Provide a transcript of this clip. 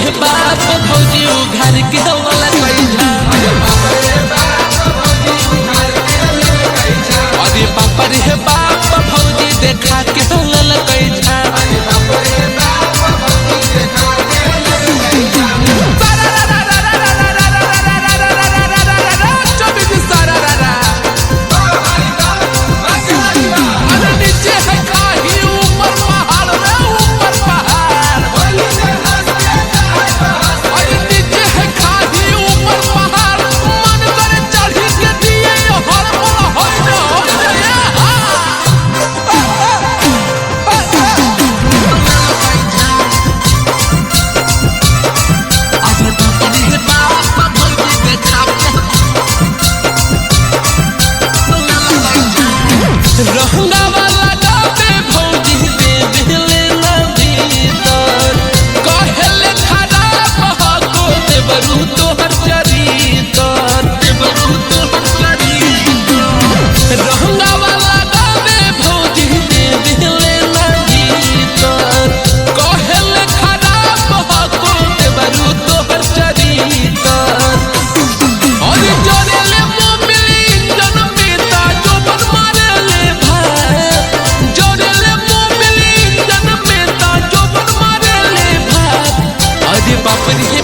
रे बाप भौजी उघार के वाला कैझा। अरे बाप रे बाप भौजी देखा के वाला कैझा। अरे नीचे है खाही ऊपर पहाड़ रे ऊपर पहाड़। अरे नीचे है खाही ऊपर पहाड़, मन करे चढ़ी के दिए हर पल होय न होय रे हा। अरे बाप रे बाप भौजी देखा के रहंगा वाला गावे भौजी दे दिले ना भीतर, कहले खराब हको देवरू तोहर चरितर, देवरू तोहर चरितर। रहंगा वाला गावे भौजी दे दिले ना भीतर, कहले खराब हको देवरू तोहर चरितर। अरे जोरेले मोबिल इंजन में ता जोबन मारेले भात, जोरेले मोबिल इंजन में ता जोबन मारेले भात। अरे बाप रे